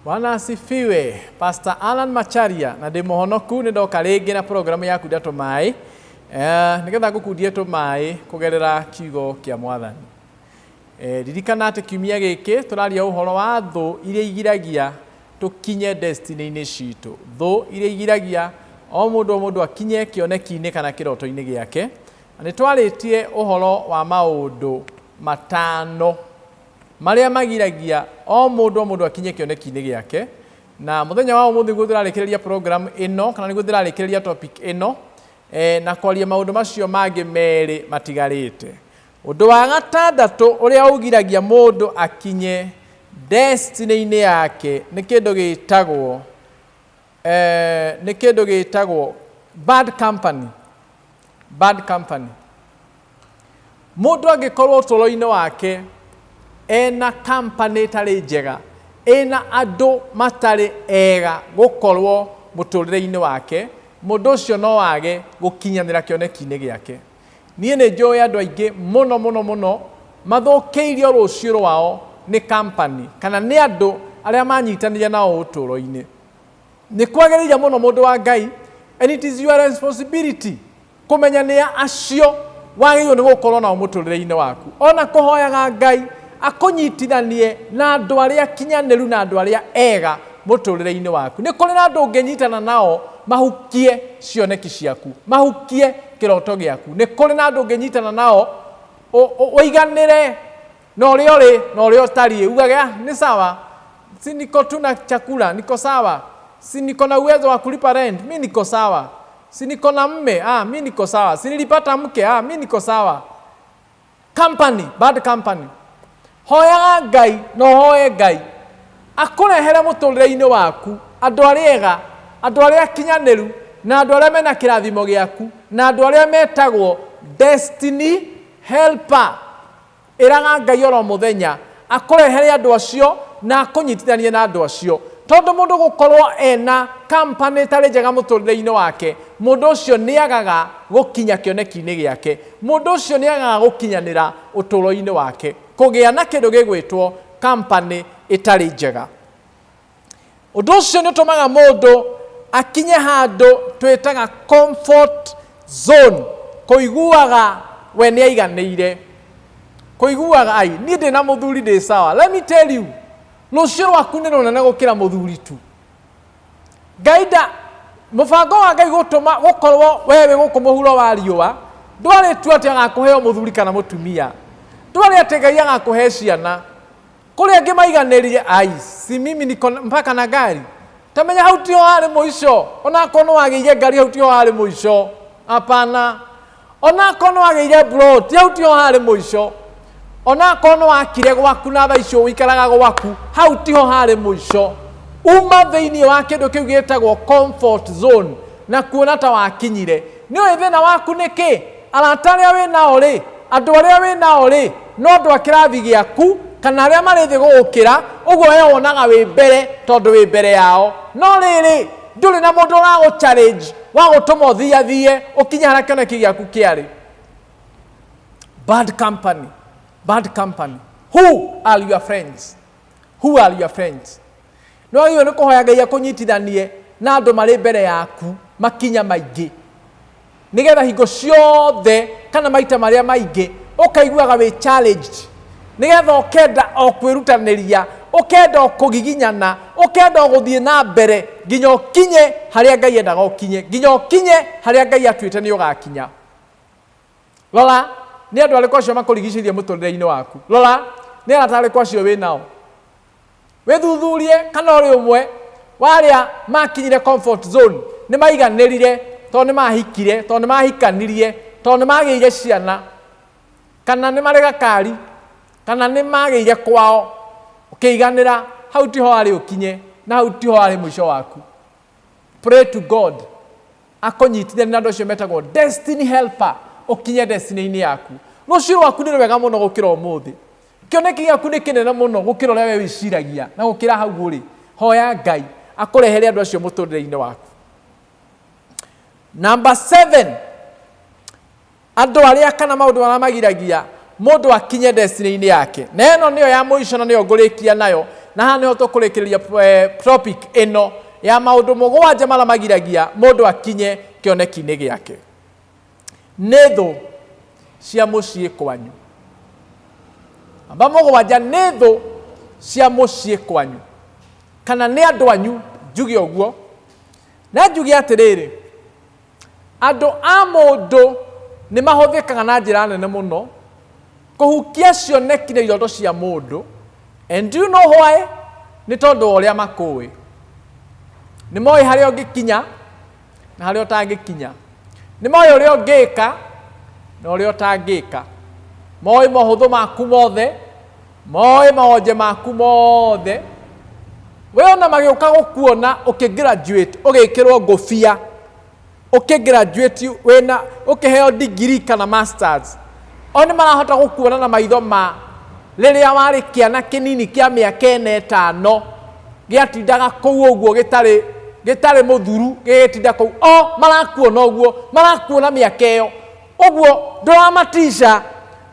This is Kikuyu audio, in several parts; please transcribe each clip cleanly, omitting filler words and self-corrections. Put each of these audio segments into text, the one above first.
Bwana asifiwe. Pastor Alan Macharia na ndĩ mũhonoku nĩ ndoka rĩngĩ na programu ya kunda tũmaĩ nĩgetha ngũkundie tũmaĩ kũgerera kiugo kĩa mwathani. Ririkana atĩ kiumia gĩkĩ tũraria ũhoro wa thũ iria igiragia tũkinye destiny-inĩ citũ. Thũ iria igiragia o mũndũ o mũndũ akinye kĩoneki-inĩ kana kĩroto-inĩ gĩake. Na nĩ twarĩtie ũhoro wa maũndũ matano marĩa magiragia o mũndũ o mũndũ akinye kĩoneki-inĩ gĩake. Na mũthenya wa ũmũthĩ nĩguo tũrarĩkĩrĩria program ĩno kana nĩguo ndĩrarĩkĩrĩria topic ĩno na kwaria maũndũ macio mangĩ merĩ matigarĩte. Ũndũ wa gatandatũ ũrĩa ũgiragia mũndũ akinye destiny-inĩ yake nĩ kĩndũ gĩtagwo nĩ kĩndũ gĩtagwo bad company. Bad company. Mũndũ angĩkorwo ũtũũro-inĩ wake ena company ĩtarĩ njega, ĩna andũ matarĩ ega gũkorwo mũtũrĩre-inĩ wake, mũndũ ũcio no age gũkinyanĩra kĩoneki-inĩ gĩake. Niĩ nĩ njũĩ andũ aingĩ mũno mũno mũno mathũkĩirio rũciũ rwao nĩ company kana nĩ andũ arĩa manyitanĩire nao ũtũũro-inĩ. Nĩ kwagĩrĩire mũno mũndũ wa Ngai, and it is your responsibility kũmenya nĩ a acio wagĩrĩirwo nĩ gũkorwo nao mũtũrĩre-inĩ waku. Ona kũhoyaga Ngai akũnyitithanie na andũ arĩa akinyanĩru na andũ arĩa ega mũtũrĩre-inĩ waku. Nĩ kũrĩ na andũ ũngĩnyitana nao mahukie cioneki ciaku, mahukie kĩroto gĩaku. Nĩ kũrĩ na andũ ũngĩnyitana nao ũiganĩre na ũrĩa ũrĩ na ũrĩa ũtariĩ, ugage ah, nĩ sawa, si niko tu na chakula, niko sawa, si niko na uwezo wa kulipa rent, mi niko sawa, si niko na mme, ah, mi niko sawa, si nilipata mke, ah, mi niko sawa. Company, bad company. Hoyaga Ngai na ũhoe Ngai akũrehere mũtũrĩre-inĩ waku andũ arĩa ega, andũ arĩa akinyanĩru, na andũ arĩa mena kĩrathimo gĩaku, na andũ arĩa metagwo destiny helper. Ĩraga Ngai oro mũthenya akũrehere andũ acio na akũnyitithanie na andũ acio. Tondũ mũndũ gũkorwo ena company ĩtarĩ njega mũtũrĩre-inĩ wake, mũndũ ũcio nĩ agaga gũkinya kĩoneki-inĩ gĩake. Mũndũ ũcio nĩ agaga gũkinyanĩra ũtũũro-inĩ wake. Kũgĩa na kĩndũ gĩgwĩtwo company ĩtarĩ njega. Ũndũ ũcio nĩ ũtũmaga mũndũ akinye handũ twĩtaga comfort zone, kũiguaga we nĩ aiganĩire, kũiguaga ai niĩ ndĩ na mũthuri ndĩ sawa. Let me tell you, rũciũ rwaku nĩ rũnene gũkĩra mũthuri tu. Ngai nda mũbango wa Ngai gũtũma gũkorwo we wĩ gũkũ mũhuro wa riũa ndwarĩ tu atĩ agakũhe o mũthuri kana mũtumia, ndwarĩ atĩ Ngai agakũhe ciana. Kũrĩ angĩ maiganĩrire, ai si mimi niko mpaka na ngari. Tamenya hau tiho harĩ mũico, onakorwo nĩ wagĩire ngari hau tiho harĩ mũico. Hapana. Onakorwo nĩ wagĩire plot hau tiho harĩ mũico. Onakorwo nĩ wakire gwaku na thaa icio ũikaraga gwaku, hau tiho harĩ mũico. Uma thĩinĩ wa kĩndũ kĩu gĩtagwo comfort zone na kuona ta wakinyire. Nĩ ũĩ thĩna waku nĩ kĩ? Arata arĩa wĩ nao rĩ, andũ arĩa wĩ nao rĩ, no andũ a kĩrathi gĩaku kana arĩa marĩ thĩ gũgũkĩra, ũguo we wonaga wĩ mbere tondũ wĩ mbere yao. No rĩrĩ, ndũrĩ na mũndũ ũragũ challenge wa gũtũma ũthiathie ũkinye harĩa kĩoneki gĩaku kĩarĩ. Bad company, bad company. Who are your friends? Who are your friends? Nĩ wagĩrĩirwo nĩ kũhoya Ngai akũnyitithanie na andũ marĩ mbere yaku makinya maingĩ, nĩgetha hingo ciothe kana maita marĩa maingĩ ũkaiguaga wĩ challenged, nĩgetha ũkenda o kwĩrutanĩria, ũkenda o kũgiginyana, ũkenda o gũthiĩ na mbere nginya ũkinye harĩa Ngai endaga ũkinye, nginya ũkinye harĩa Ngai atuĩte nĩ ũgakinya. Rora nĩ andũ arĩkũ acio makũrigicĩirie mũtũrĩre-inĩ waku. Rora nĩ arata arĩkũ acio wĩ nao. Wĩthuthurie kana ũrĩ ũmwe wa arĩa makinyire comfort zone, nĩ maiganĩrire tondũ nĩ mahikire, tondũ nĩ mahikanirie, tondũ nĩ magĩire ciana, kana nĩ marĩ gakari, kana nĩ magĩire kwao, ũkĩiganĩra, hau tiho harĩ ũkinye, na hau tiho harĩ mũico waku. Pray to God akũnyitithanie na andũ acio metagwo destiny helper, ũkinye destiny-inĩ yaku. Rũciũ rwaku nĩ rwega mũno gũkĩra ũmũthĩ. Kĩoneki gĩaku nĩ kĩnene mũno gũkĩra ũrĩa we wĩciragia na gũkĩra hau ũrĩ. Hoya Ngai akũrehere andũ acio mũtũrĩre-inĩ waku. Number 7, andũ arĩa kana maũndũ marĩa magiragia mũndũ akinye destiny-inĩ yake. Na ĩno nĩyo ya mũico na nĩyo ngũrĩkia nayo. Na haha nĩho tũkũrĩkĩrĩria topic ĩno ya maũndũ 7 marĩa magiragia mũndũ akinye kĩoneki-inĩ gĩake. Nĩ thũ cia mũciĩ kwanyu. Namba 7 nĩ thũ cia mũciĩ kwanyu kana nĩ andũ anyu, njuge ũguo. Na njuge atĩrĩrĩ, andũ a mũndũ nĩ mahũthĩkaga na njĩra nene mũno kũhukia cioneki na iroto cia mũndũ. And do you know why? Nĩ tondũ wa ũrĩa makũĩ. Nĩ moĩ harĩa ũngĩkinya na harĩa ũtangĩkinya. Nĩ moĩ ũrĩa ũngĩka na ũrĩa ũtangĩka. Moĩ mohũthũ maku mothe, moĩ mawonje maku mothe. We ona magĩũka gũkuona ũkĩ graduate, ũgĩkĩrwo ngũbia, ũkĩ graduate wĩna ũkĩheo degree kana masters, o nĩ marahota gũkuona na maitho ma rĩrĩa warĩ kĩana kĩnini kĩa mĩaka 4 5 gĩatindaga kũu ũguo gĩtarĩ mũthuru, gĩgĩtinda kũu. O marakuona ũguo, marakuona mĩaka ĩyo ũguo, ndũramatica,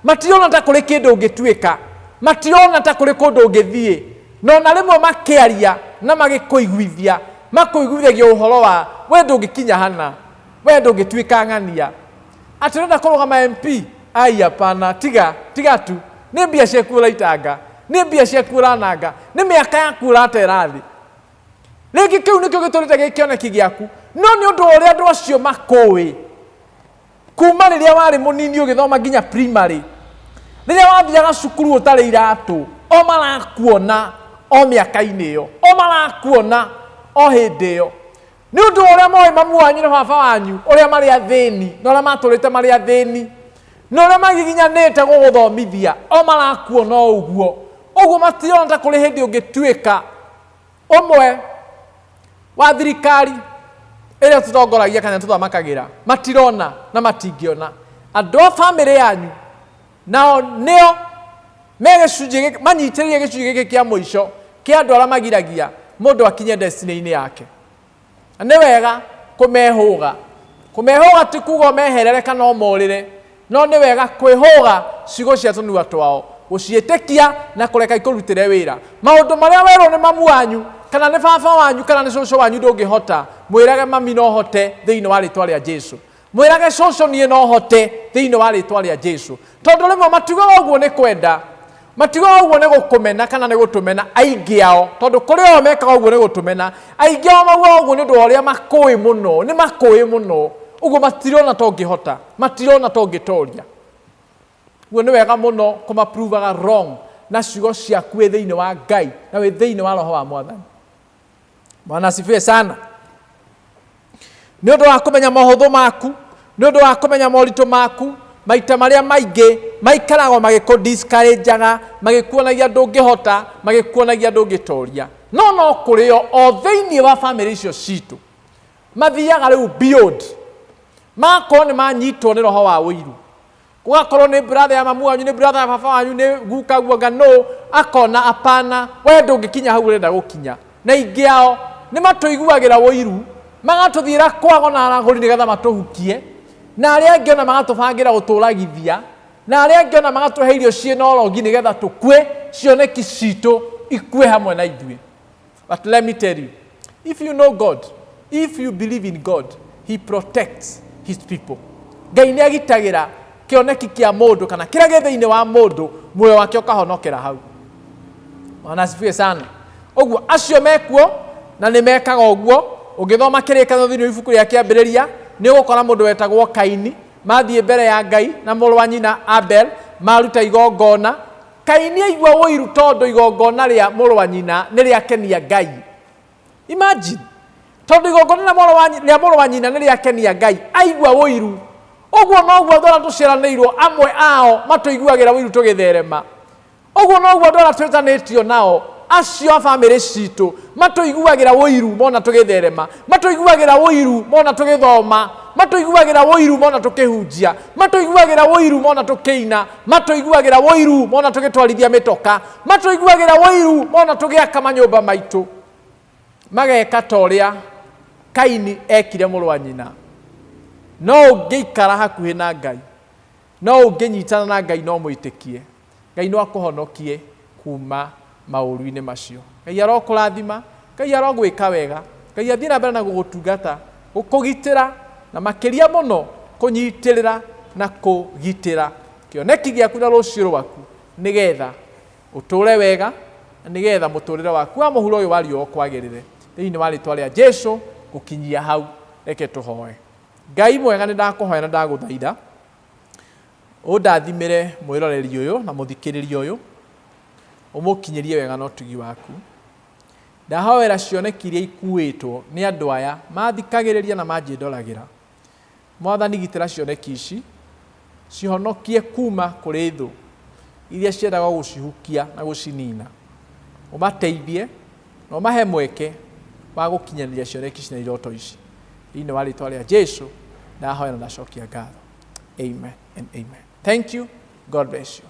matirona ta kũrĩ kĩndũ ũngĩtuĩka, matirona ta kũrĩ kũndũ ũngĩthiĩ. No na rĩmwe makĩaria na magĩkũiguithia, makũiguithagia ũhoro wa we ndũngĩkinya hana, we ndũngĩtuĩka ng'ania, atĩ ũrenda kũrũgama MP, ai hapana, tiga tiga tu, nĩ mbia ciaku ũraitanga, nĩ mbia ciaku ũrananga, nĩ mĩaka yaku ũratera thĩ. Rĩngĩ kĩu nĩkĩo gĩtũrĩte gĩ kĩoneki gĩaku, no nĩ ũndũ wa ũrĩa andũ acio makũĩ kuma rĩrĩa warĩ mũnini ũgĩthoma nginya primary, rĩrĩa wathiaga cukuru ũtarĩ iratũ, o marakuona o mĩaka-inĩ ĩyo, o marakuona o hĩndĩ ĩyo. Nĩ ũndũ wa ũrĩa moĩ mamu wanyu na baba wanyu ũrĩa marĩ athĩni, na ũrĩa matũrĩte marĩ athĩni, na ũrĩa magiginyanĩte gũgũthomithia, o marakuona o ũguo ũguo, matirona ta kũrĩ hĩndĩ ũngĩtuĩka ũmwe wa thirikari ĩrĩa tũtongoragia kana tũthamakagĩra. Matirona na matingĩona. Andũ a bamĩrĩ yanyu nao nĩo me gĩcunjĩ gĩkĩ, manyitĩrĩire gĩcunjĩ gĩkĩ kĩa mũico kĩa andũ arĩa magiragia mũndũ akinye destiny-inĩ yake. Na nĩ wega kũmehũga. Kũmehũga ti kuga ũmeherere kana ũmorĩre, no nĩ wega kwĩhũga ciugo cia tũnua twao, gũciĩtĩkia na kũreka ikũrutĩre wĩra. Maũndũ marĩa werwo nĩ mamu wanyu kana nĩ baba wanyu kana nĩ cũcũ wanyu ndũngĩhota, mwĩrage mami no hote thĩinĩ wa rĩtwa rĩa Jesu. Mwĩrage cũcũ niĩ no hote thĩinĩ wa rĩtwa rĩa Jesu. Tondũ rĩmwe matiugaga ũguo nĩ kwenda, matiugaga ũguo nĩ gũkũmena kana nĩ gũtũmena aingĩ ao, tondũ kũrĩ o mekaga ũguo nĩ gũtũmena. Aingĩ ao maugaga ũguo nĩ ũndũ wa ũrĩa makũĩ mũno, nĩ makũĩ mũno ũguo, matirona ta ũngĩhota, matirona ta ũngĩtoria. Ũguo nĩ wega mũno kũmaprovaga wrong na ciugo ciaku wĩ thĩinĩ wa Ngai na wĩ thĩinĩ wa roho wa Mwathani. Bwana asifiwe sana. Nĩ ũndũ wa kũmenya mohũthũ maku, nĩ ũndũ wa kũmenya moritũ maku, maita marĩa maingĩ maikaragwo magĩkũ discourageaga, magĩkuonagia ndũngĩhota, magĩkuonagia ndũngĩtoria. No kũrĩ o thĩinĩ wa bamĩrĩ icio citũ mathiaga rĩu beyond, magakorwo nĩ manyitwo nĩ roho wa ũiru. Gũgakorwo nĩ brother ya mamu wanyu, nĩ brother ya baba wanyu, nĩ guka guanga, no akona apana, we ndũngĩkinya hau ũrenda gũkinya. Na aingĩ ao nĩ matũiguagĩra ũiru, magatũthiĩra kwago na aragũri nĩgetha matũhukie, na arĩa angĩ ona magatũbangĩra gũtũragithia, na arĩa angĩ ona magatũhe irio ciĩna ũrogi nĩgetha tũkue, cioneki citũ ikue hamwe na ithuĩ. But let me tell you, if you know God, if you believe in God, he protects his people. Ngai nĩ agitagĩra kĩoneki kĩa mũndũ kana kĩrĩa gĩ thĩinĩ wa mũndũ, muoyo wake ũkahonokera hau. Bwana asifiwe sana. Ũguo acio mekuo na nĩ mekaga ũguo. Ũngĩthoma kĩrĩkanĩro thĩinĩ wa ibuku rĩa Kĩambĩrĩria, nĩ ũgũkora mũndũ wetagwo Kaini mathiĩ mbere ya Ngai na mũrũ wa nyina Abel maruta igongona. Kaini aigua ũiru tondũ igongona rĩa mũrũ wa nyina nĩ rĩakenia Ngai. Imagine, tondũ igongona rĩa mũrũ wa nyina nĩ rĩakenia Ngai, aigua ũiru. Ũguo noguo andũ arĩa tũciaranĩirwo amwe ao matũiguagĩra ũiru tũgĩtherema. Ũguo noguo andũ arĩa twĩtanĩtio nao acio a bamĩrĩ citũ matũiguagĩra ũiru mona tũgĩtherema, matũiguagĩra ũiru mona tũgĩthoma, matũiguagĩra ũiru mona tũkĩhunjia, matũiguagĩra ũiru mona tũkĩina, matũiguagĩra ũiru mona tũgĩtwarithia mĩtoka, matũiguagĩra ũiru mona tũgĩaka manyũmba maitũ. Mageka ta ũrĩa Kaini ekire mũrũ wa nyina. No ũngĩikara hakuhĩ na Ngai, no ũngĩnyitana na Ngai, no mwĩtĩkie Ngai, no akũhonokie kuma Maũru-inĩ macio. Ngai arokũrathima, Ngai arogwĩka wega, Ngai athiĩ na mbere na gũgũtungata, gũkũgitĩra, na makĩria mũno kũnyitĩrĩra na kũgitĩra kĩoneki gĩaku na rũciũ rwaku, nĩgetha ũtũre wega, na nĩgetha mũtũrĩre waku wa mũhuro ũyũ wa riũa ũkwagĩrĩre. Thĩinĩ wa rĩtwa rĩa Jesu, gũkinyia hau, reke tũhoe. Ngai mwega, nĩ ndakũhoya na ndagũthaitha, ũndathimĩre mwĩroreri ũyũ na mũthikĩrĩria ũyũ, ũmũkinyĩrie wega na ũtugi waku. Ndahoera cioneki iria ikuĩtwo nĩ andũ aya mathikagĩrĩria na manjĩndoragĩra. Mwathani, gitĩra cioneki ici, cihonokie kuma kũrĩ thũ iria ciendaga gũcihukia na gũcinina. Ũmateithie na ũmahe mweke wa gũkinyanĩria cioneki ici na iroto ici. Thĩinĩ wa rĩtwa rĩa Jesu ndahoya na ndacokia ngatho. Amen and amen. Thank you. God bless you.